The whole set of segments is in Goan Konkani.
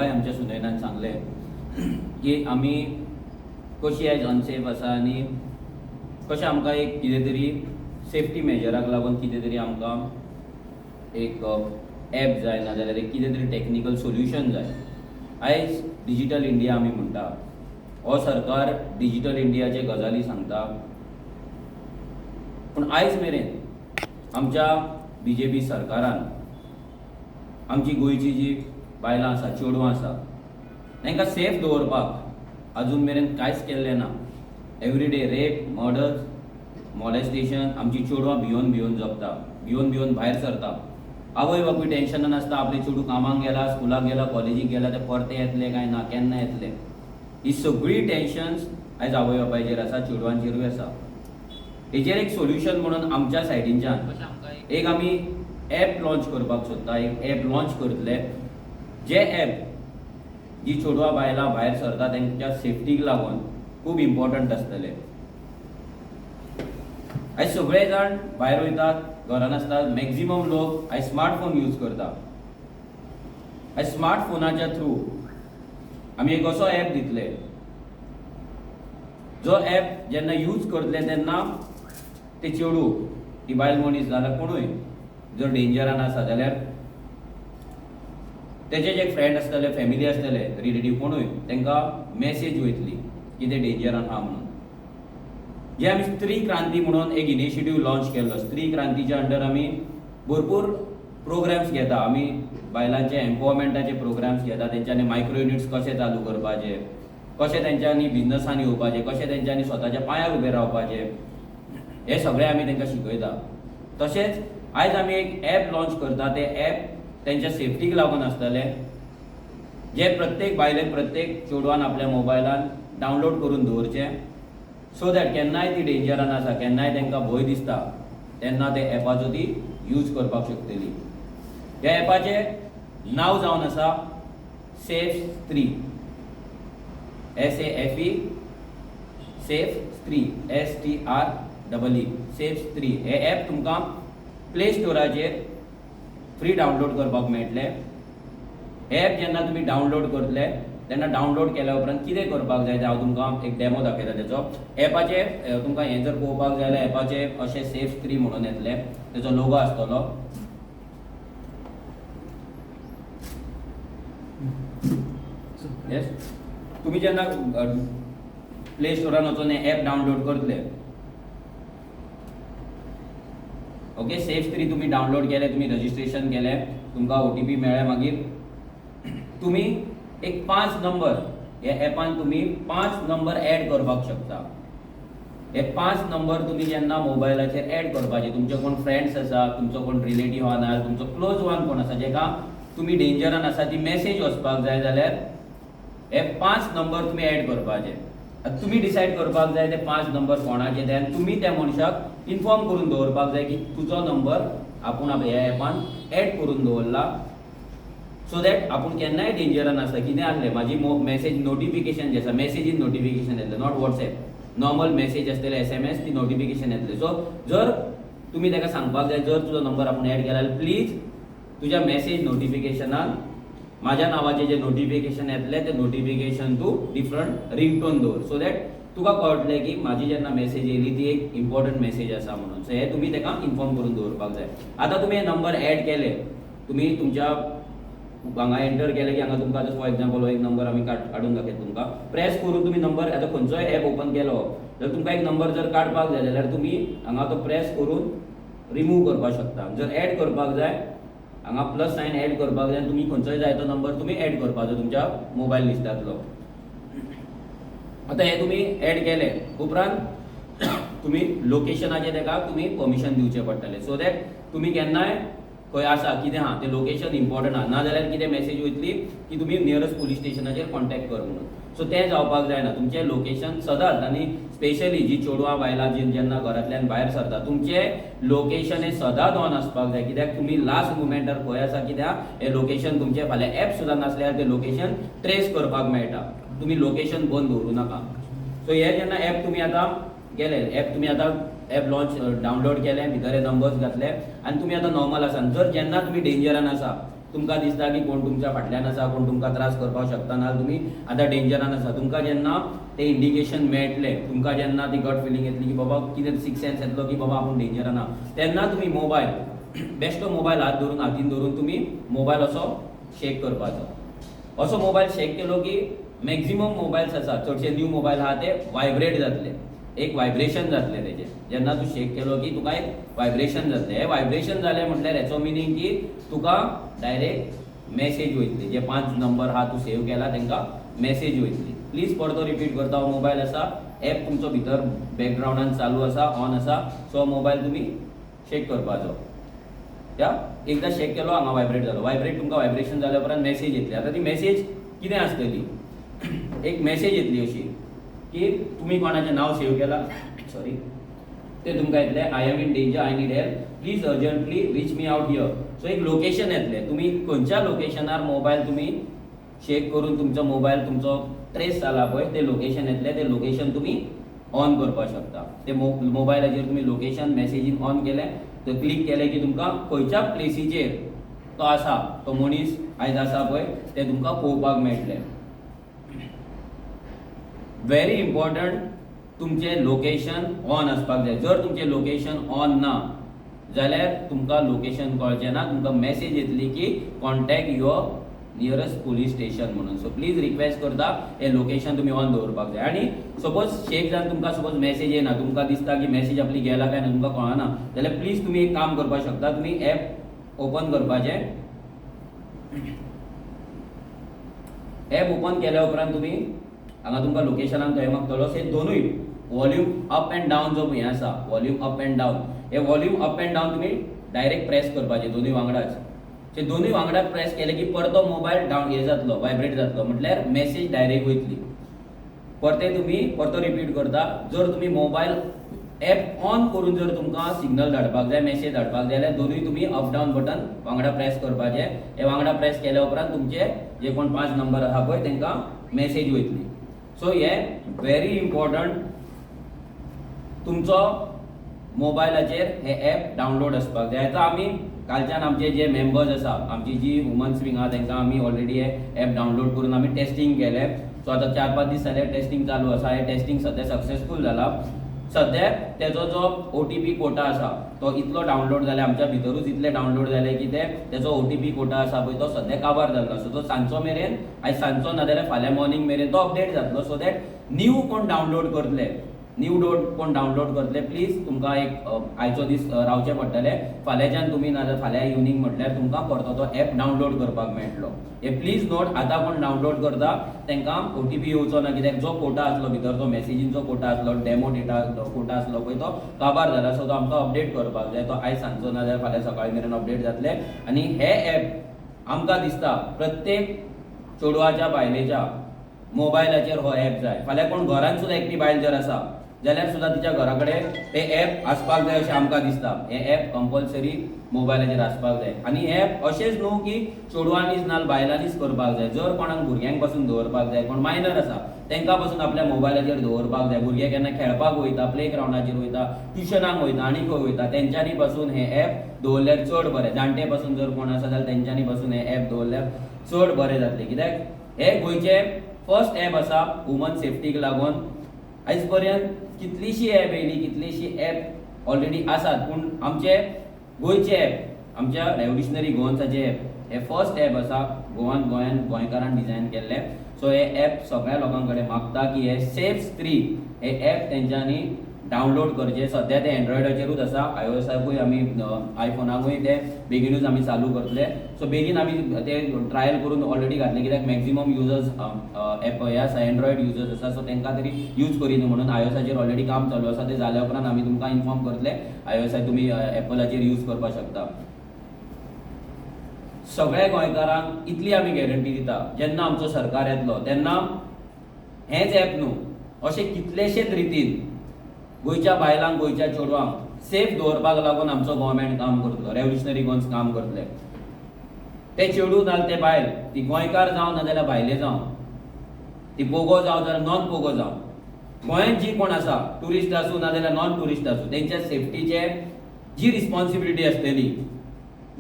म्हाकाय आमच्या सुनयनान सांगलें की आमी कशी आयज अनसेफ आसा आनी कशें आमकां एक कितें तरी सेफ्टी मेजराक लागून कितें तरी आमकां एक एप जाय, नाजाल्यार एक कितें तरी टॅक्निकल सोल्युशन जाय. आयज डिजीटल इंडिया आमी म्हणटा, हो सरकार डिजीटल इंडियाचे गजाली सांगता, पूण आयज मेरेन आमच्या बीजेपी सरकारान आमची गोंयची जी बायलां आसा, चेडवां आसा, तांकां सेफ दवरपाक अजून मेरेन कांयच केल्लें ना. एवरीडे रेप, मर्डर्स, मॉलेस्टेशन, आमची चेडवां भियोन भियोन जगता, भियोन भियोन भायर सरता. आवय बापूय टेन्शनान आसता, आपले चेडूं कामाक गेला, स्कुलाक गेला, कॉलेजीक गेला, ते परते येतले काय ना, केन्ना येतले, ही सगळी टेन्शन्स आयज आवय बापायचेर आसा, चेडवांचेरूय आसा. हेजेर एक सोल्युशन म्हणून आमच्या सायडीनच्यान एक आमी एप लॉन्च करपाक सोदता. एक एप लॉन्च करतले, जे एप जी चेडवां बायलां भायर सरता तेंच्या सेफ्टीक लागून खूब इम्पॉर्टंट आसतले. आयज सगळे जाण भायर वयतात, घरान आसतात, मॅक्झिमम लोक आयज स्मार्टफोन यूज करता. आयज स्मार्टफोनाच्या थ्रू आमी एक असो एप दितले, जो एप जेन्ना यूज करतले तेन्ना ते चेडूं, ती बायल मनीस जाल्यार कोणूय जर डेंजरान आसा जाल्यार तेजे जे फ्रेंड आसतले, फॅमिली आसतले, रिलेटीव कोणूय, तांकां मॅसेज वयतली की ते डेंजरान आहा म्हणून. जे आमी स्त्री क्रांती म्हणून एक इनिशिएटीव लॉन्च केल्लो, स्त्री क्रांतीच्या अंडर आमी भरपूर प्रोग्राम्स घेता. आमी बायलांचे एम्पावरमेंटाचे प्रोग्राम्स घेता, तेंच्यांनी मायक्रो युनिट्स कशे चालू करपाचे, कशें तेंच्यांनी बिजनसान येवपाचें, कशें तेंच्यांनी स्वताच्या पांयार उबें रावपाचें, हे सगळें आमी तांकां शिकयता. तशेंच आयज आमी एक एप लॉन्च करता, ते एप तेंच्या सेफ्टीक लागून आसतलें, जे प्रत्येक बायलेन, प्रत्येक चेडवान आपल्या मोबायलान डावनलोड करून दवरचें, सो that केन्नाय ती डेंजरान आसा, केन्नाय तांकां भंय दिसता, तेन्ना ते एपाचो ती यूज करपाक शकतली. ह्या एपाचें नांव जावन आसा सेफ स्त्री, SAFE, safe स्त्री, STREE, safe स्त्री. हे एप तुमकां प्ले स्टोराचेर फ्री डावनलोड करपाक मेळटलें. हे एप जेन्ना तुमी डावनलोड करतले तेन्ना डावनलोड केल्या उपरांत कितें करपाक जाय तें हांव तुमकां एक डेमो दाखयता तेचो. एपाचे तुमकां हें जर पळोवपाक जाय जाल्यार एपाचे अशें सेफ स्त्री म्हणून येतलें, तेचो लोगो आसतलो. येस, तुमी जेन्ना प्ले स्टोरान वचून हें एप डावनलोड करतले, ओके, सेफ स्त्री तुमी डावनलोड केलें, तुमी रजिस्ट्रेशन केलें, तुमकां OTP मेळ्ळें, मागीर तुमी एक 5 नंबर ह्या एपान तुमी 5 नंबर एड करपाक शकता. हे 5 नंबर तुमी जेन्ना मोबायलाचेर एड करपाचे, तुमचे कोण फ्रेंड्स आसा, तुमचो कोण रिलेटीव आहा, नाजाल्यार तुमचो क्लोज वन कोण आसा जेका तुमी डेंजरान आसा ती मॅसेज वचपाक जाय जाल्यार हे 5 नंबर तुमी एड करपाचे. आतां तुमी डिसायड करपाक जाय ते 5 नंबर कोणाचे ते, आनी तुमी त्या मनशाक इन्फॉर्म करून दवरपाक जाय की तुजो नंबर आपूण ह्या एपान एड करून दवरला, सो that आपूण केन्नाय डेंजरान आसा, कितें आसलें म्हाजी मॅसेज नोटिफिकेशन जें आसा, मॅसेजीन नोटिफिकेशन येतलें, not WhatsApp, normal message आसतले, SMS ती नोटिफिकेशन येतलें. सो जर तुमी ताका सांगपाक जाय, जर तुजो नंबर आपूण एड केला जाल्यार प्लीज तुज्या मॅसेज नोटिफिकेशनान म्हाज्या नांवाचें जें नोटिफिकेशन येतलें तें नोटिफिकेशन तूं डिफरंट रिंगटोन दवर, सो that तुका कळटलें की म्हाजी जेन्ना मॅसेज येयली ती एक इम्पॉर्टंट मॅसेज आसा म्हणून. सो हें तुमी ताका इन्फॉर्म करून दवरपाक जाय. आतां तुमी हे नंबर एड केले, तुमी तुमच्या हांगा एंटर केले की हांगा तुमकां आतां फॉर एग्जाम्पल हो एक नंबर आमी काडून दाखयता तुमकां, प्रेस करून तुमी नंबर आतां खंयचोय एप ओपन केलो जाल्यार तुमकां एक नंबर जर काडपाक जाय जाल्यार तुमी हांगा तो प्रेस करून रिमूव करपाक शकता. जर एड करपाक जाय हांगा प्लस सायन एड करपाक जाय, तुमी खंयचोय जाय तो नंबर तुमी एड करपाचो तुमच्या मोबायल लिस्टांतलो. आतां हें तुमी एड केले उपरांत तुमी लोकेशनाचें ताका तुमी परमिशन दिवचें पडटलें, सो that तुमी केन्नाय खंय आसा कितें आहा तें लोकेशन इम्पॉर्टंट आहा, नाजाल्यार कितें मॅसेज वयतली की तुमी नियरस्ट पुलीस स्टेशनाचेर कॉन्टेक्ट कर म्हणून. सो तें जावपाक जायना, तुमचें लोकेशन सदांच, आनी स्पेशली जी चेडवां बायलां जी जेन्ना घरांतल्यान भायर सरता तुमचें लोकेशन हें सदांच ऑन आसपाक जाय, कित्याक तुमी लास्ट मुमेंटार खंय आसा कित्याक हें लोकेशन तुमचें फाल्यां एप सुद्दां नासल्यार तें लोकेशन ट्रेस करपाक मेळटा. तुमी लोकेशन बंद दवरूं नाका. सो हे जेन्ना एप तुमी आतां गेले, एप तुमी आतां एप लॉन्च डावनलोड केलें, भितर हे नंबर्स घातले आनी तुमी आतां नॉर्मल आसा, जर जेन्ना तुमी डेंजरान आसा तुमकां दिसता की कोण तुमच्या फाटल्यान आसा, कोण तुमकां त्रास करपाक शकता, ना तुमी आतां डेंजरान आसा, तुमकां जेन्ना ते इंडिकेशन मेळटलें, तुमकां जेन्ना ती गट फिलींग येतली की बाबा कितें सिक्स सेन्स येतलो की बाबा आपूण डेंजरान आहा, तेन्ना तुमी मोबायल बेश्टो मोबायल हात धरून हातीन धरून तुमी मोबायल असो शेक करपाचो. असो मोबायल शेक केलो की मॅक्झिमम मोबायल्स आसा, चडशे न्यू मोबायल आहा ते वायब्रेट जातले, एक वायब्रेशन जातलें तेजें. जेन्ना तूं शेक केलो की तुका एक वायब्रेशन जातलें. हें वायब्रेशन जालें म्हटल्यार हेचो मिनींग की तुका डायरेक्ट मॅसेज वयतली, जे 5 नंबर आहा तूं सेव केला तांकां मॅसेज वयतली. प्लीज परतो रिपीट करता, हो मोबायल आसा, एप तुमचो भितर बॅकग्रावंडान चालू आसा, ऑन आसा, सो मोबायल तुमी शेक करपाचो. या एकदां शेक केलो, हांगा वायब्रेट जालो, वायब्रेट तुमकां वायब्रेशन जाल्या उपरांत मॅसेज येतली. आतां ती मॅसेज कितें आसतली, एक मॅसेज येतली अशी की तुमी कोणाचें नांव सेव केलां, सॉरी, ते तुमकां येतलें I am in danger, I need help, please urgently reach me out here. So एक लोकेशन येतलें, तुमी खंयच्या लोकेशनार मोबायल तुमी शेक करून तुमचो मोबायल तुमचो ट्रेस जाला पळय ते लोकेशन येतलें, ते लोकेशन तुमी ऑन करपाक शकता. ते मोबायलाचेर तुमी लोकेशन मॅसेजीन ऑन केलें, ते क्लिक केलें की तुमकां खंयच्या प्लेसीचेर तो आसा, तो मनीस आयज आसा पळय ते तुमकां पळोवपाक मेळटलें. व्हेरी इम्पॉर्टंट, तुमचें लोकेशन ऑन आसपाक जाय. जर तुमचें लोकेशन ऑन ना जाल्यार तुमकां लोकेशन कळचें ना, तुमकां मॅसेज येतली की contact your nearest police station म्हणून. सो प्लीज रिक्वेस्ट करता, हें लोकेशन तुमी ऑन दवरपाक जाय. आनी सपोज शेक जावन तुमकां सपोज मॅसेज येना, तुमकां दिसता की मॅसेज आपली गेला काय ना, तुमकां कळना, जाल्यार प्लीज तुमी एक काम करपाक शकता, तुमी एप ओपन करपाचें. एप ओपन केल्या उपरांत तुमी हांगा तुमकां लोकेशनाक थंय मागतलो. से दोनूय वॉल्यूम अप एंड डावन जो हें आसा, वॉल्यूम अप एंड डावन, हे वॉल्यूम अप एंड डावन तुमी डायरेक्ट प्रेस करपाचे दोनूय वांगडाच. ते दोनूय वांगडा प्रेस केले की परतो मोबायल डावन हे जातलो, वायब्रेट जातलो, म्हटल्यार मॅसेज डायरेक्ट वयतली. परते तुमी परतो रिपीट करता, जर तुमी मोबायल एप ऑन करून जर तुमकां सिग्नल धाडपाक जाय, मॅसेज धाडपाक जाय जाल्यार दोनूय तुमी अप डावन बटन वांगडा प्रेस करपाचे. हे वांगडा प्रेस केल्या उपरांत तुमचे जे कोण 5 नंबर आहा पळय तांकां मॅसेज वयतली. सो हे व्हेरी इम्पॉर्टंट, तुमचो मोबायलाचेर हे एप डावनलोड आसपाक जाय. आतां आमी कालच्यान आमचे जे मेंबर्स आसा, आमची जी वुमन्स विंग आहा, तांकां आमी ऑलरेडी हे एप डावनलोड करून आमी टेस्टींग केलें. सो आतां 4-5 दीस जाले टेस्टींग चालू आसा. हे टेस्टींग सद्या सक्सेसफूल जाला. सद्या तेजो जो OTP Kota आसा तो इतलो डावनलोड जाले, आमच्या भितरूच इतले डावनलोड जाले की ते तेजो OTP Kota आसा पळय तो सद्या काबार जाल्लो आसा. तो सांजचो मेरेन, आयज सांजचो ना जाल्यार फाल्यां मॉर्निंग मेरेन तो अपडेट जातलो, सो that new कोण डावनलोड करतले, न्यू कोण डावनलोड करतले, प्लीज तुमकां एक आयचो दीस रावचें पडटलें. फाल्यांच्यान तुमी नाजाल्यार फाल्यां इवनींग म्हटल्यार तुमकां परतो तो एप डावनलोड करपाक मेळटलो. हे प्लीज नोट, आतां कोण डावनलोड करता तांकां OTP येवचो ना, कित्याक जो कोटा आसलो भितर, तो मॅसेजींचो कोटा आसलो, डेमो डेटा आसलो, कोटा आसलो पळय तो काबार जाला. सो तो आमकां अपडेट करपाक जाय. तो आयज सांजचो ना जाल्यार फाल्यां सकाळी मेरेन अपडेट जातले. आनी हे एप आमकां दिसता प्रत्येक चेडवाच्या बायलेच्या मोबायलाचेर हो एप जाय. फाल्यां कोण घरान सुद्दां एकटी बायल जर आसा जाल्यार सुद्दां तिच्या घरा कडेन ते एप आसपाक जाय अशें आमकां दिसता. हे एप कंपल्सरी मोबायलाचेर आसपाक जाय. आनी हे एप अशेंच न्हू की चेडवांनीच ना बायलांनीच करपाक जाय, जर कोणाक भुरग्यांक पासून दवरपाक जाय, कोण मायनर आसा तांकां पासून आपल्या मोबायलाचेर दवरपाक जाय. भुरगे केन्ना खेळपाक वयता, प्ले ग्रावंडाचेर वयता, ट्युशनाक वयता आनी खंय वयता, तेंच्यांनी पासून हे एप दवरल्यार चड बरें. जाणटे पासून जर कोण आसा जाल्यार तेंच्यांनी पासून हे एप दवरल्यार चड बरें जातलें, कित्याक हे गोंयचें फर्स्ट एप आसा वुमन सेफ्टीक लागून. आयज पर्यंत कितलीशी एप येयली, कितलीशी एप ऑलरेडी आसात, पूण आमचे गोंयचे एप, आमच्या रेवल्युशनरी गोवन्साचे एप हे फर्स्ट एप आसा गोवान, गोंयान गोंयकारान डिजायन केल्लें. सो हे एप सगळ्या लोकां कडेन मागता की हे सेफ स्त्री हे एप तेंच्यांनी डावनलोड करचे. सद्या ते एन्ड्रॉयडाचेरूच आसा, आयओएसाकूय आमी आयफोनाकूय ते बेगीनूच आमी चालू करतले. सो बेगीन आमी ते ट्रायल करून ऑलरेडी घातले, कित्याक मॅक्झिमम युजर्स एप हे आसा, एन्ड्रॉयड युजर्स आसा, सो तांकां तरी यूज करिना म्हणून आयओएसाचेर ऑलरेडी काम चालू आसा. ते जाल्या उपरांत आमी तुमकां इन्फॉर्म करतले. आयओएसाक तुमी एपलाचेर यूज करपाक शकता. सगळ्या गोंयकारांक इतली आमी गॅरंटी दिता, जेन्ना आमचो सरकार येतलो तेन्ना हेंच एप न्हू, अशे कितलेशेच रितीन गोंयच्या बायलांक, गोंयच्या चेडवांक सेफ दवरपाक लागून आमचो गोवोरमेंट काम करतलो, रेवल्युशनरी गोवन्स काम करतले. ते चेडूं नाजाल्यार ते बायल, ती गोंयकार जावं नाजाल्यार भायले जावं, ती पोगो जावं जाल्यार नॉन पोगो जावं, गोंयांत जी कोण आसा, ट्युरिस्ट आसूं नाजाल्यार नॉन ट्युरिस्ट आसूं, तेंच्या सेफ्टीचे जी रिस्पॉन्सिबिलिटी आसतली,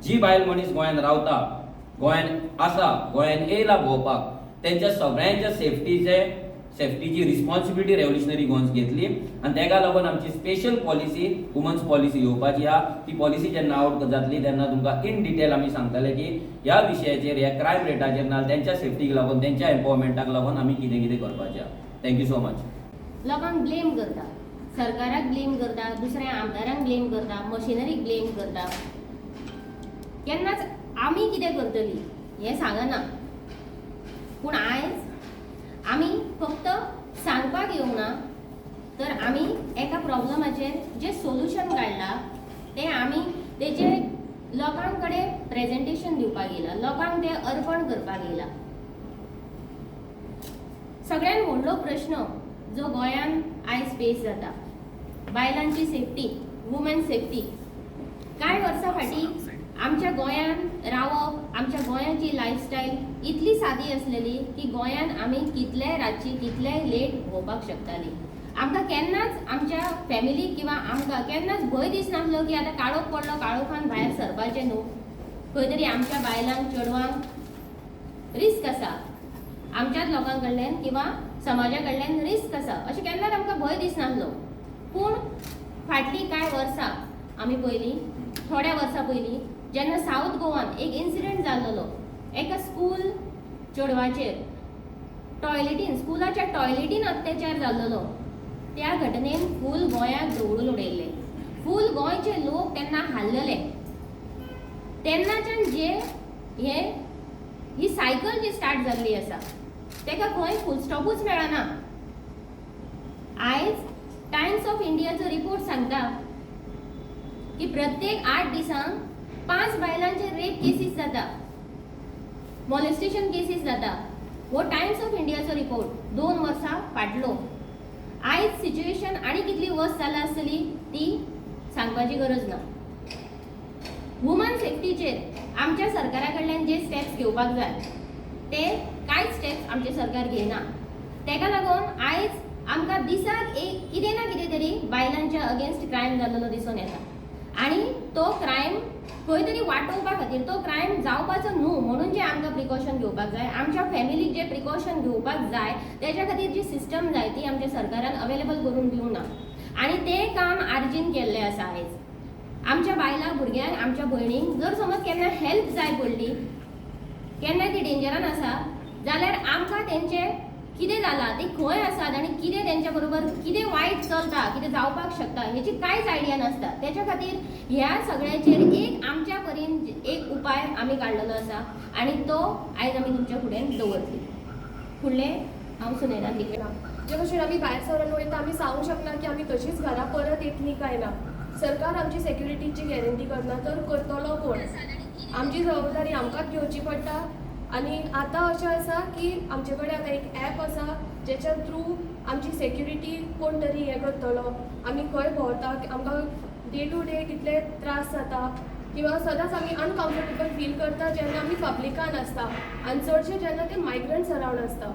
जी बायल मनीस गोंयांत रावता गोंयान आसा, गोंयान येयला भोंवपाक, तेंच्या सगळ्यांच्या सेफ्टीची रिस्पॉन्सिबिलिटी रेव्होल्युशनरी गोवन्स घेतली. आनी तेका लागून आमची स्पेशल पॉलिसी, वुमन्स पॉलिसी येवपाची आहा. ती पॉलिसी जेन्ना आवट जातली तेन्ना तुमकां इन डिटेल आमी सांगतले की ह्या विशयाचेर, ह्या क्रायम रेटाचेर ना तेंच्या सेफ्टीक लागून, तेंच्या एम्पावरमेंटाक लागून आमी कितें कितें करपाचें आहा. Thank you so much. लोकांक ब्लेम करता, सरकाराक ब्लेम करता, दुसऱ्या आमदारांक ब्लेम करता, मशिनरीक ब्लेम करता. केन्नाच आमी कितें करतली हें सांगना. पूण आयज आमी फक्त सांगपाक येवंक ना, तर आमी एका प्रॉब्लमाचेर जें सोल्युशन काडलां तें आमी तेजें लोकां कडेन प्रेजेंटेशन दिवपाक येयला, लोकांक तें अर्पण करपाक येयला. सगळ्यात व्हडलो प्रश्न जो गोंयांत आयज फेस जाता, बायलांची सेफ्टी, वुमन सेफ्टी. कांय वर्सां फाटीं आमच्या गोंयांत रावप, आमच्या गोंयाची लायफस्टायल इतली सादी आसलेली की गोंयांत आमी कितलेय रातची, कितलेय लेट भोंवपाक शकतालीं. आमकां केन्नाच, आमच्या फॅमिलीक किंवा आमकां केन्नाच भंय दिसनासलो की आतां काळोख पडलो, काळोखान भायर सरपाचें न्हू, खंय तरी आमच्या बायलांक, चेडवांक रिस्क आसा, आमच्याच लोकां कडल्यान किंवा समाजा कडल्यान रिस्क आसा, अशें केन्नाच आमकां भंय दिसनासलो. पूण फाटलीं कांय वर्सां आमी पयलीं, थोड्या वर्सां पयलीं जेन्ना सावथ गोवान एक इन्सिडंट जाल्लो, एका स्कूल चेडवाचेर टॉयलेटीन, स्कुलाच्या टॉयलेटीन अत्याचार जाल्लो, त्या घटनेन फूल गोंयाक धवळून उडयल्लें. फूल गोंयचे लोक तेन्ना हाल्लेले. तेन्नाच्यान जे हे ही सायकल जी स्टार्ट जाल्ली आसा तेका खंय फूल स्टॉपूच मेळना. आयज टायम्स ऑफ इंडियाचो रिपोर्ट सांगता की प्रत्येक 8 दिसांक 5 बायलांचे रेप केसीस जाता, मॉलेस्टेशन केसीस जाता. हो टायम्स ऑफ इंडियाचो रिपोर्ट 2 वर्सां फाटलो. आयज सिच्युएशन आनी कितली वर्स जाला आसतली ती सांगपाची गरज ना. वुमन सेफ्टीचेर आमच्या सरकारा कडल्यान जे स्टेप्स घेवपाक जाय ते कांयच स्टेप्स आमचें सरकार घेयना. तेका लागून आयज आमकां दिसाक एक कितें ना कितें तरी बायलांच्या अगेन्स्ट क्रायम जाल्लो दिसून येता. आनी तो क्रायम खंय तरी वाटोवपा खातीर, तो क्रायम जावपाचो न्हू म्हणून जे आमकां प्रिकॉशन घेवपाक जाय, आमच्या फॅमिलीक जे प्रिकॉशन घेवपाक जाय, तेच्या खातीर जी सिस्टम जाय ती आमच्या सरकारान अवेलेबल करून दिवंक ना. आनी तें काम आरजीन केल्लें आसा. आयज आमच्या बायलां भुरग्यांक, आमच्या भयणींक जर समज केन्ना हेल्प जाय पडली, केन्ना ती डेंजरान आसा जाल्यार आमकां तेंचें कितें जालां, ती खंय आसात आनी कितें तेंच्या बरोबर कितें वायट चलता, कितें जावपाक शकता हेची कांयच आयडिया नासता. तेच्या खातीर ह्या सगळ्याचेर एक आमच्या परीन एक उपाय आमी काडलेलो आसा आनी तो आयज आमी तुमच्या फुड्यान दवरतली. फुडलें हांव सुनयना दिकेन. जे भशेन आमी भायर सरून वयता, आमी सांगूंक शकना की आमी तशीच घरा परत येतली काय ना. सरकार आमची सेक्युरिटीची गॅरंटी करना तर करतलो कोण? आमची जबाबदारी आमकांच घेवची पडटा. आनी आतां अशें आसा की आमचे कडेन आतां एक एप आसा जेच्या थ्रू आमची सेक्युरिटी कोण तरी हें करतलो. आमी खंय भोंवता, आमकां डे टू डे कितले त्रास जाता किंवा सदांच आमी अनकम्फर्टेबल फील करता जेन्ना आमी पब्लिकान आसता आनी चडशे जेन्ना ते मायग्रंट्स अरावंड आसता.